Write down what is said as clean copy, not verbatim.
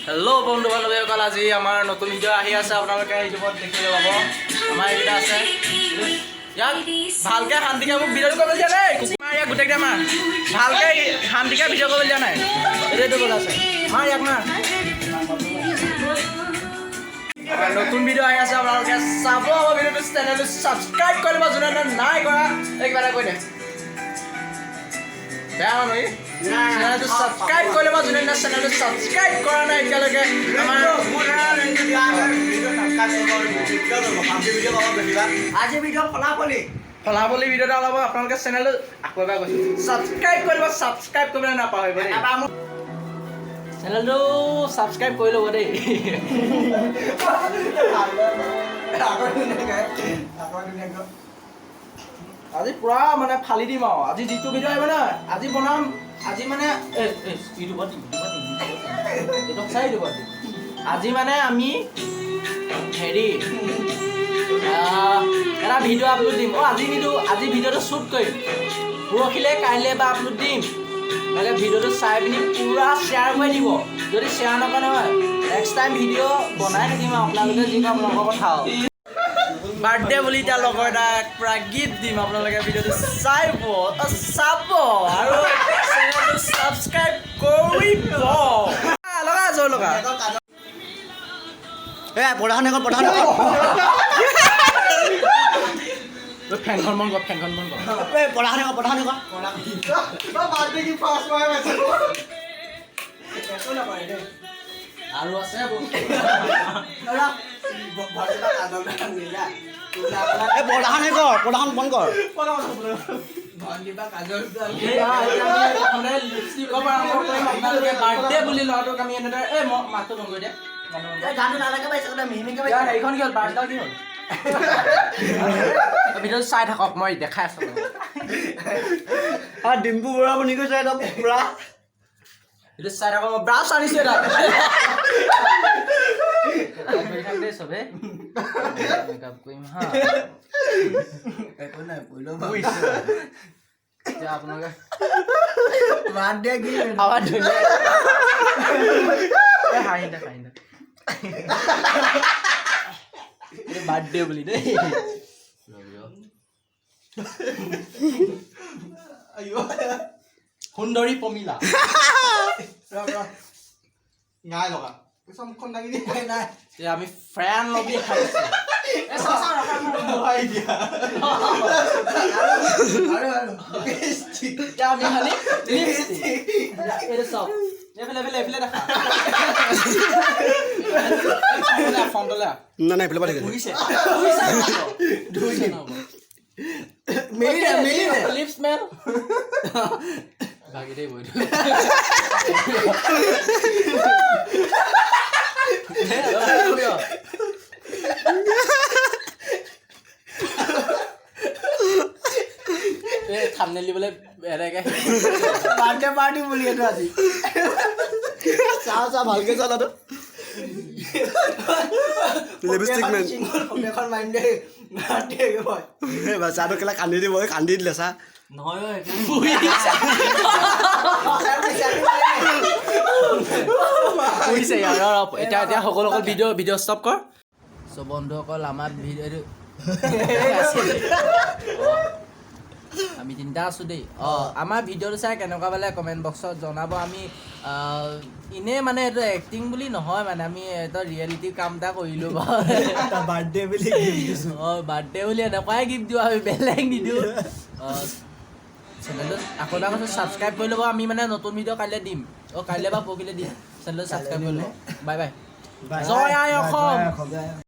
Hello' বন্ধু বান্ধৱীসকল, আজি আমাৰ নতুন ভিডিঅ' আহি আছে। আপোনালোকে ইউটিউবত দেখিবলৈ পাব। আমাৰ এইকেইটা আছে ইয়াত। ভালকে শান্তিকে মোক ভিডিঅ'টো কৰিবলৈ দিয়া নাই। মাৰ ইয়াক, গোটেইকেইটা মাৰ। ভালকে শান্তিকে ভিডিঅ' কৰিবলৈ দিয়া নাই। এইটো বজাইছে। মাৰ ইয়াক, মাৰ। আমাৰ নতুন ভিডিঅ' আহি আছে, আপোনালোকে চাব আমাৰ ভিডিঅ'টো। চেনেলটো ছাবস্ক্ৰাইব কৰি দিব যোনে নাই কৰা। এই কিবা এটা কৈ দে, বেয়া মানুহ ই। চেনেলটো ছাবস্ক্ৰাইব কৰি ল'ব যোনে চেনেলটো ছাবস্ক্ৰাইব কৰা নাই এতিয়ালৈকে। আমাৰ আজি ভিডিঅ' ফলাফলি। ফলাফলি ভিডিঅ' এটা ওলাব। আপোনালোকে চেনেলটো, আকৌ এবাৰ কৈছোঁ, ছাবস্ক্ৰাইব কৰিব। ছাবস্ক্ৰাইব কৰিবলৈ নাপাহৰিব দেই। চেনেলটো ছাবস্ক্ৰাইব কৰি ল'ব দেই। আকৌ ধুনীয়াকৈ, আকৌ ধুনীয়াকৈ। আজি পুৰা মানে ফালি দিম আৰু। আজি যিটো ভিডিঅ' আহিব নহয়, আজি বনাম। আজি মানে ইউটিউবত দিম, ইউটিউবত দিম, ইউটিউবত দিম। এইটো সঁচাই ইউটিউবত দিম। আজি মানে আমি হেৰি এটা ভিডিঅ' আপলোড দিম। অঁ, আজি নিদিওঁ, আজি ভিডিঅ'টো শ্বুট কৰিম। পৰহিলে, কাইলৈ বা আপলোড দিম। নহ'লে ভিডিঅ'টো চাই পিনি পূৰা শ্বেয়াৰ কৰি দিব। যদি শ্বেয়াৰ নকৰে নহয়, নেক্সট টাইম ভিডিঅ' বনাই থাকিম আৰু। আপোনালোকে যি কয় আপোনালোকৰ কথা। আৰু বাৰ্থডে বুলি এতিয়া লগৰ এটাক পূৰা গিফ্ট দিম। আপোনালোকে ভিডিঅ'টো চাইব, চাব আৰু চেনেলটো ছাবস্ক্ৰাইব কৰিব। লগা, জোৰ লগা। এ পঢ়া এখন, পঢ়া এখন। ফেনখন বন্ধ কৰ, ফেনখন বন্ধ কৰ। এ পঢ়া এখন, পঢ়া এখন। বাৰ্থডে কি ফাৰ্ষ্ট মাই পাইছে। একো নকৰে দেই। আৰু আছে বস্তু। এ পঢ়া কৰ, পঢ়াখন বন্ধ কৰ। এতিয়া আমি প্ৰথমতে লিপষ্টিকৰ পৰা আৰম্ভ কৰিম। আপোনালোকে বাৰ্থডে বুলি ল'ৰাটোক আমি এনেদৰে, এই মই মাতটো বন্ধ কৰি দে। গানটো নালাগে পাইছে, মিহিমিকে। ইয়াৰ হেৰিখন কি হ'ল? ব্ৰাছডাল কি হ'ল? ভিডিঅ'টো চাই থাকক, মই দেখাই আছোঁ। ডিম্পু বৰা বনি গৈছে একদম পুৰা। এইটো চাই থাকক, মই ব্ৰাছ আনিছোঁ এটা। কৰি থাক দেই চবে। মেকআপ কৰিম হা। একো নাই। বুজিছে? এতিয়া আপোনালোকে বাৰ্থডে কি আমাৰ ধুনীয়া। এই হাঁহি দে, হাঁহি দে। এইটো বাৰ্থডে বুলি দেই। সুন্দৰী পমিলা। নাই লগা, মুখখন দাঙি দিয়ে নাই। এতিয়া আমি ফ্ৰেণ্ড লবি খাইছোঁ। এ, চাওঁ, চাওঁ, ৰখা, ৰখা। দিয়া আৰু আৰু এতিয়া আমি খালি লিপষ্টিক। এইটো চাওক, এইফালে, এইফালে, এইফালে দেখা। এইফালে আহ, ফ্ৰণ্টলৈ আহ। নাই নাই, এইফালে পৰা ঠিক আছে। ধুইছে, ধুইছে, ধুইছে নহ'ব। মেলি দে, মেলি দে। লিপছ মেল ভাগি থাকিব এইটো। এই থাম্বনেইল দিবলৈ এনেকে। বাৰ্থডে পাৰ্টি বুলি এইটো আজি। চা চা, ভালকে চা দাদা। Lipstick men. এখন মাৰিম দেই, বাৰ্থডে মই। চাহটো কেলা কান্দি দিব, এই কান্দি দিলে চা। নহয় ঐ, বুজিছে ইয়াৰ। ৰ, ৰ, এতিয়া এতিয়া সকলো সকলো ভিডিঅ' ভিডিঅ' ষ্টপ কৰ। চ' বন্ধুসকল, আমাৰ ভিডিঅ' আমি তিনিটা আছোঁ দেই। অঁ, আমাৰ ভিডিঅ'টো চাই কেনেকুৱা পালে কমেণ্ট বক্সত জনাব। আমি এনেই মানে এইটো এক্টিং বুলি নহয়, মানে আমি এটা ৰিয়েলিটি কাম এটা কৰিলোঁ বাৰু। বাৰ্থডে বুলি গিফ্ট দিছো। অঁ, বাৰ্থডে বুলি এনেকুৱাই গিফ্ট দিওঁ আমি, বেলেগ নিদিওঁ। অঁ, চেনেলটো আকৌ এবাৰ কৈছোঁ, ছাবস্ক্ৰাইব কৰি ল'ব। আমি মানে নতুন ভিডিঅ' কাইলৈ দিম। অঁ, কাইলৈ বা পৰহিলৈ দিম। চেনেলটো ছাবস্ক্ৰাইব কৰি ল'ব। বাই বাই, জয় আই অসম। অসম।